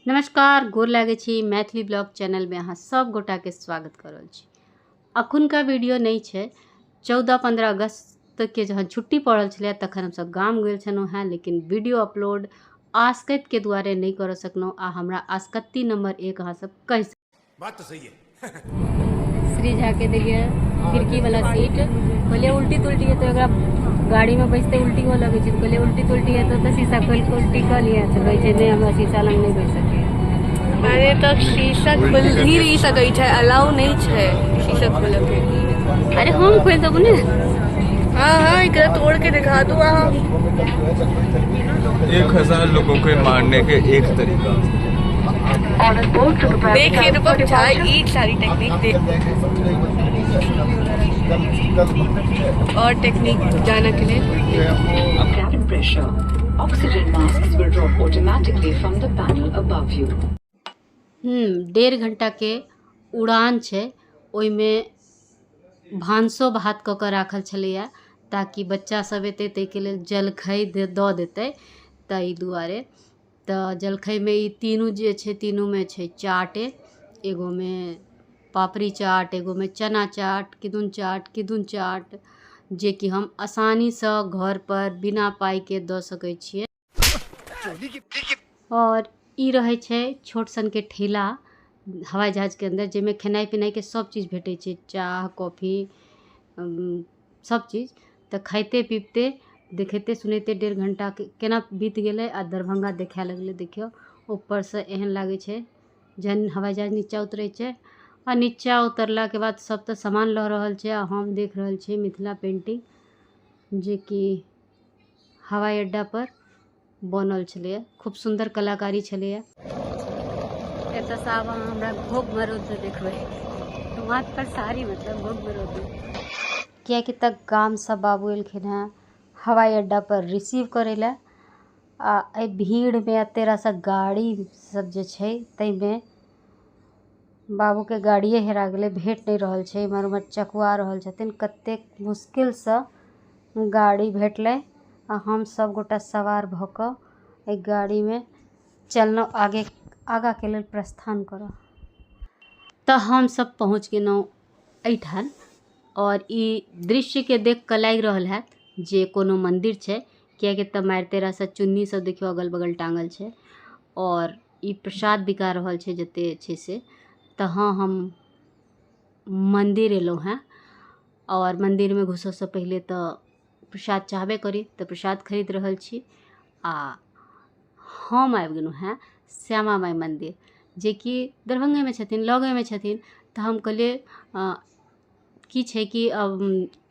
नमस्कार, गोर लागै छी। मैथिली ब्लॉग चैनलमे अहाँ सब गोटाके स्वागत कऽ रहल छी। अखुनका वीडियो नहि छै, 14-15 अगस्तके जहन छुट्टी पड़ल छलै तखन हमसब गाम गेल छलहुँ हेँ, लेकिन वीडियो अपलोड आसकतिके दुआरे नहि करऽ सकलहुँ। आ हमरा आसकत्ती नंबर 1 अहाँ सब कहि सकै। बात तो सही है। श्री झा के देलियै खिड़की वाला सीट, कहलियै उल्टी तुलटी है तो एकरा गाड़ी में बैसते उल्टी हो लगे छै, कहलियै उल्टी तुलटी है तो शीशा खोल के उल्टी कऽ लिअ, तऽ कहै छै नहि हमरा शीशा लग नहि बैस सकैए। अरे तऽ शीशा खोल ही नहीं सकै छै, अलाउ नहीं छै शीशा खोलऽ के। अरे हम खोलि देबो ने। हाँ हाँ, एकरा तोड़ के दिखा दू अहाँ। 1000 लोगों के मारने के एक तरीका। देखिए रूपम झा ई सारी टेक्निक दे और टेक्निक जाने के लिए। Cabin pressure. Oxygen masks will drop automatically from the panel above you. 1.5 घंटा के उड़ान छै, ओहिमे भानसो भात कऽ कऽ राखल छलैया ताकि बच्चा सब एतै ताहिके लेल जलखै दऽ देतै, ताहि दुआरे। तऽ जलखैमे ई तीनू जे छै तीनूमे छै चाटे, एगोमे पापड़ी चाट, एगोमे चना चाट, किदुन चाट, किदुन चाट, जेकि हम आसानीसँ घरपर बिना पाइके दऽ सकै छियै। आओर ई रहै छै छोट सनके ठेला हवाई जहाजके अन्दर, जाहिमे खेनाइ पिनाइके सब चीज भेटै छै, चाह कॉफी सब चीज। तऽ खाइते पीबिते देखैते सुनैते 1.5 घंटा केना बीत गेलै आ दरभंगा देखाए लगलै। देखियौ ऊपरसँ एहन लागै छै जहन हवाई जहाज नीचा उतरै छै, आ नीचा उतरलाके बाद सब तऽ सामान लऽ रहल छै आ हम देख रहल छियै मिथिला पेंटिंग जेकि हवाई अड्डा पर बनल छलैया, खूब सुन्दर कलाकारी छलैया। एतऽसँ आब अहाँ हमरा घोघ मरोड़ देखबै, माथ पर साड़ी मतलब घोघ मरोड़, कियाकि तऽ गामसँ बाबू एलखिन हेँ हवाई अड्डा पर रिसीव करै लए। आ एहि भीड़मे एते रास गाड़ी सब जे छै ताहिमे बाबूके गाड़िए हेरा गेलै, भेट नहि रहल छै, इम्हर उम्हर चकुआ रहल छथिन। कतेक मुश्किलसँ गाड़ी भेटलै आ हम सब गोटा सवार भऽ कऽ एहि गाड़ीमे चललहुँ आगे, आगाँके लेल प्रस्थान करऽ। तऽ हमसब पहुँच गेलहुँ एहिठाम, आओर ई दृश्यके देख कऽ लागि रहल हैत जे कोनो मन्दिर छै, कियाकि तऽ मारिते रास चुन्नी सब देखियौ अगल बगल टाँगल छै, आओर ई प्रसाद बिका रहल छै जते छै से। तऽ हँ, हम मन्दिर एलहुँ हेँ, आओर मन्दिरमे घुसऽसँ पहिले तऽ प्रसाद चाहबे करी, तऽ प्रसाद खरीद रहल छी। आ हम आबि गेलहुँ हेँ श्यामा माइ मन्दिर, जेकि दरभंगेमे छथिन, लगेमे छथिन। तऽ हम कहलियै की छै कि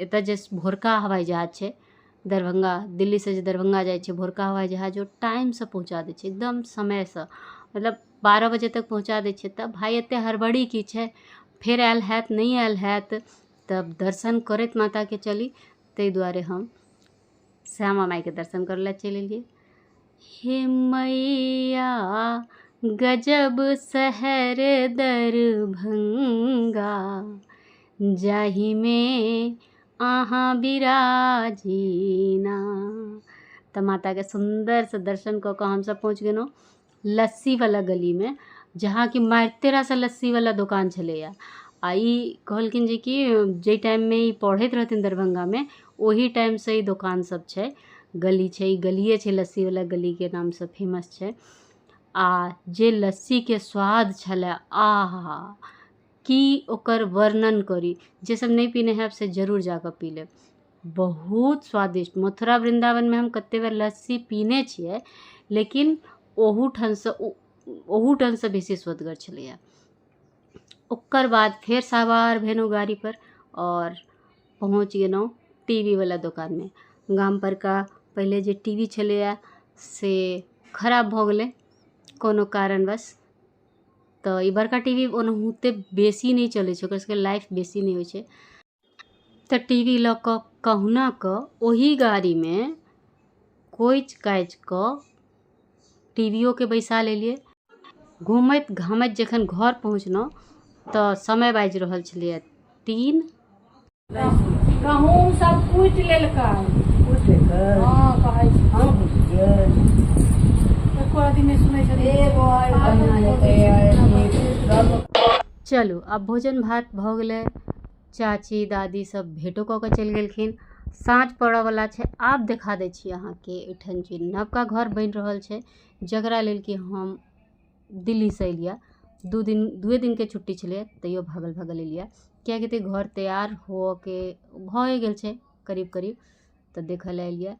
एतऽ जे भोरका हवाई जहाज छै दरभंगा, दिल्लीसँ जे दरभंगा जाइ छै भोरका हवाई जहाज, ओ टाइमसँ पहुँचा दै छै, एकदम समयसँ, मतलब 12 बजे तक पहुँचा दै छै। तऽ भाय एते हड़बड़ी की छै, फेर आयल हैत नहि आयल हैत, तब दर्शन करैत माताके चली, ताहि दुआरे हम श्यामा माइके दर्शन करै लए चलि एलियै। हे मैया गजब शहर दरभंगा, जाहिमे अहाँ बिराजीना। तऽ माताके सुन्दरसँ दर्शन कऽ कऽ हमसब पहुँच गेलहुँ लस्सीवला गलीमे, जहाँ कि मारिते रास लस्सीवला दोकान छलैए। आ ई कहलखिन जेकि जाहि टाइममे ई पढ़ैत रहथिन दरभंगामे ओही टाइमसँ ई दोकान सब छै, गली छै, ई गलिए छै लस्सीवला गलीके नामसँ फेमस छै। आ जे लस्सीके स्वाद छलै, आहा की ओकर वर्णन करी, जे सब नहि पीने हैब से जरूर जाकऽ पी लेब, बहुत स्वादिष्ट। मथुरा वृन्दावनमे हम कते बेर लस्सी पीने छियै, लेकिन ओहूठामसँ बेसी स्वदगर छलैए। ओकर बाद फेर सवार भेलहुँ गाड़ीपर आओर पहुँच गेलहुँ टी वी वला दोकानमे। गाम परका पहिले जे टी वी छलैए से खराब भऽ गेलै कोनो कारणवश, तऽ ई बड़का टी वी ओनाहिते बेसी नहि चलै छै, ओकर सबके लाइफ बेसी नहि होइ छै। तऽ टी वी लऽ कऽ कहुना कऽ ओही गाड़ीमे कोचि काचि कऽ टी वी ओके बैसा लेलियै। घूमैत घामैत जखन घर पहुँचलहुँ तऽ समय बाजि रहल छलैए 3। गहूँम सब कुटि लेलकै। कुटि लेलकै? हँ, कहै छै। हम कुटलियै। एको दिन नहि सुनै छथिन। एगो चलू आब भोजन भात भऽ गेलै, चाची दादी सब भेटो कऽ के चलि गेलखिन। साँझ पड़ऽ वला छै। आब देखा दै छी अहाँके एहिठाम जे नवका घर बनि रहल छै, जकरा लेल कि हम दिल्लीसँ एलियै। 2 दिन, 2 दिनके छुट्टी छलैए, तैयो भागल भागल एलियै, किएकि तऽ घर तैयार हुअके भए गेल छै करीब करीब, तऽ देखऽ लए एलियै।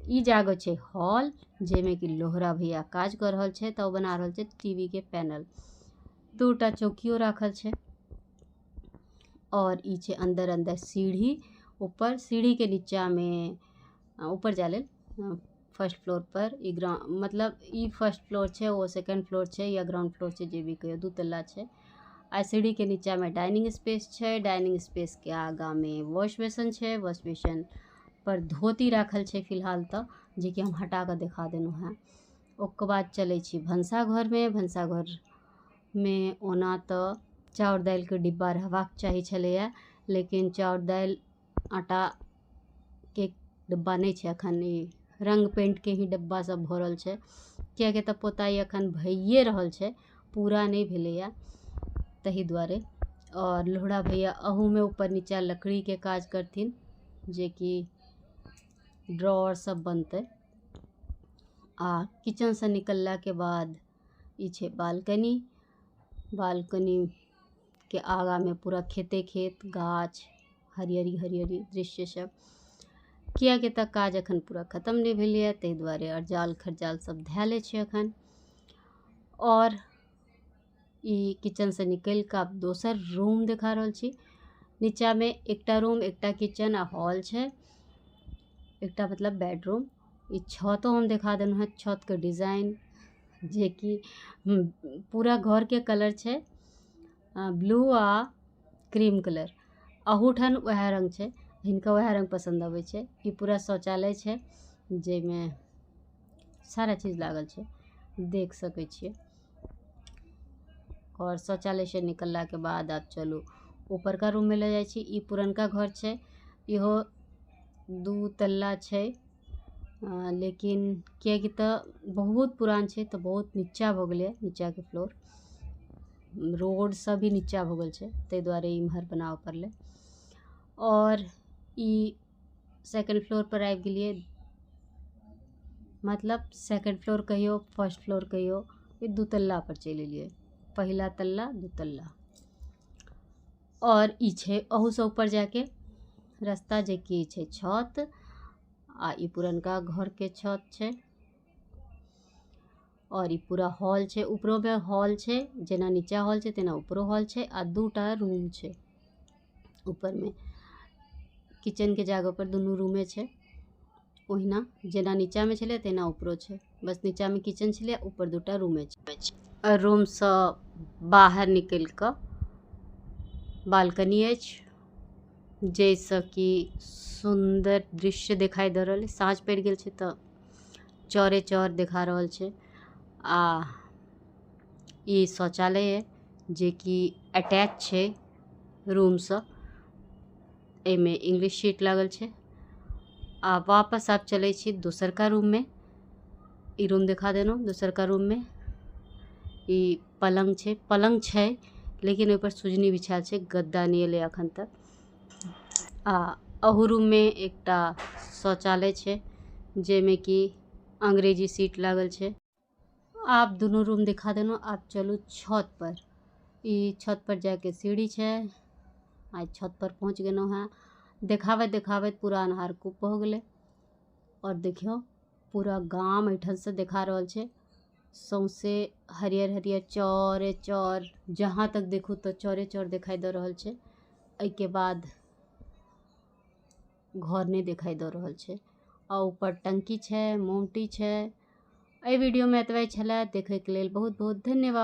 ई जगह छै हॉल, जाहिमे कि लोहरा भैया काज कऽ रहल छै, तऽ ओ बना रहल छै टीवीके पैनल। दूटा चौकियो राखल छै और ई छै अंदर अंदर सीढ़ी ऊपर। सीढ़ीके नीचामे ऊपर जाय लेल फर्स्ट फ्लोर पर। ई मतलब ई फर्स्ट फ्लोर छै, ओ सेकंड फ्लोर छै या ग्राउंड फ्लोर छै, जे भी कहियौ, दू तल्ला छै। आ सीढ़ीके नीचामे डाइनिंग स्पेस छै। डाइनिंग स्पेसके आगाँमे वॉश बेसिन छै। वॉश बेसिन पर धोती राखल छै फिलहाल तऽ, जेकि हम हटा कऽ देखा देलहुँ हेँ। ओकर बाद चलै छी भनसाघरमे। भनसाघरमे ओना तऽ चाउर दालिके डिब्बा रहबाक चाही छलैए, लेकिन चाउर दालि आटाके डिब्बा नहि छै एखन। ई रङ्ग पेंटके ही डब्बा सब भरल छै, किएकि तऽ पोताई एखन भइए रहल छै, पूरा नहि भेलैए, ताहि दुआरे। आओर लोहड़ा भैया अहूमे ऊपर नीचा लकड़ीके काज करथिन, जेकि ड्रॉर सब बनतै। आ किचनसँ निकललाके बाद ई छै बालकनी। बालकनीके आगाँमे पूरा खेते खेत, गाछ, हरियरी हरियरी दृश्य सब। किएकि तऽ काज एखन पूरा खतम नहि भेलैए, ताहि दुआरे अरजाल खरजाल सब धएले छै एखन। आओर ई किचनसँ निकलि कऽ आब दोसर रूम देखा रहल छी। नीचामे एकटा रूम, एकटा किचन आ हॉल छै, एकटा मतलब बेडरूम। ई छतो हम देखा देलहुँ हेँ, छतके डिजाइन, जेकि पूरा घरके कलर छै ब्लू आ क्रीम कलर। अहूठान वएह रङ्ग छै, हिनका वएह रङ्ग पसन्द अबै छै। ई पूरा शौचालय छै, जाहिमे सारा चीज लागल छै, देख सकै छियै। आओर शौचालयसँ निकललाके बाद आब चलू ऊपरका रूममे लऽ जाइ छी। ई पुरनका घर छै, इहो दू तल्ला छै, लेकिन किएकि तऽ बहुत पुरान छै तऽ बहुत नीचा भऽ गेलैए। नीचाके फ्लोर रोडसँ भी नीचा भऽ गेल छै, ताहि दुआरे इम्हर बनाबऽ पड़लै। आओर ई सेकंड फ्लोर पर आबि गेलियै, मतलब सेकंड फ्लोर कहियौ, फर्स्ट फ्लोर कहियौ, ई दू तल्ला पर चलि एलियै, पहिला तल्ला, दू तल्ला। आओर ई छै अहूसँ ऊपर जायके रास्ता, जेकि छै छत। आ ई पुरनका घरके छत छै। आओर ई पूरा हॉल छै। ऊपरोमे हॉल छै, जेना नीचा हॉल छै तेना ऊपरो हॉल छै आ दूटा रूम छै ऊपरमे। किचनके जगह पर दुनू रूमे छै। ओहिना जेना नीचामे छलै तेना ऊपरो छै, बस नीचामे किचन छलै, ऊपर दूटा रूमे छै। रूमसँ बाहर निकलि कऽ बालकनी अछि, जाहिसँ कि सुन्दर दृश्य देखाइ दऽ रहल अछि। साँझ पड़ि गेल छै तऽ चौरे चौर देखा रहल छै। आ ई शौचालय अइ, जेकि अटैच छै रूमसँ। एहिमे इंग्लिश शीट लागल छै। आ वापस आब चलै छी दोसरका रूममे। ई रूम देखा देलहुँ। दोसरका रूममे ई पलङ्ग छै। पलङ्ग छै, लेकिन ओहिपर सुजनी बिछायल छै, गद्दा नहि एलै एखन तक। आ अहू रूममे एकटा शौचालय छै, जाहिमे कि अंग्रेजी सीट लागल छै। आब दुनू रूम देखा देलहुँ, आब चलू छत पर। ई छत पर जायके सीढ़ी छै। आइ छत पर पहुँच गेलहुँ हेँ। देखाबैत देखाबैत पूरा अन्हार कुप भऽ गेलै। आओर देखियौ, पूरा गाम एहिठामसँ देखा रहल छै। सौंसे हरियर हरियर, चौरे चौर, जहाँ तक देखू तऽ चौरे चौर देखाइ दऽ रहल छै। एहिके बाद घर नहि देखाइ दऽ रहल छै। आ ऊपर टंकी छै, मोमटी छै। एहि वीडियोमे एतबे छलै। देखैके लेल बहुत बहुत धन्यवाद।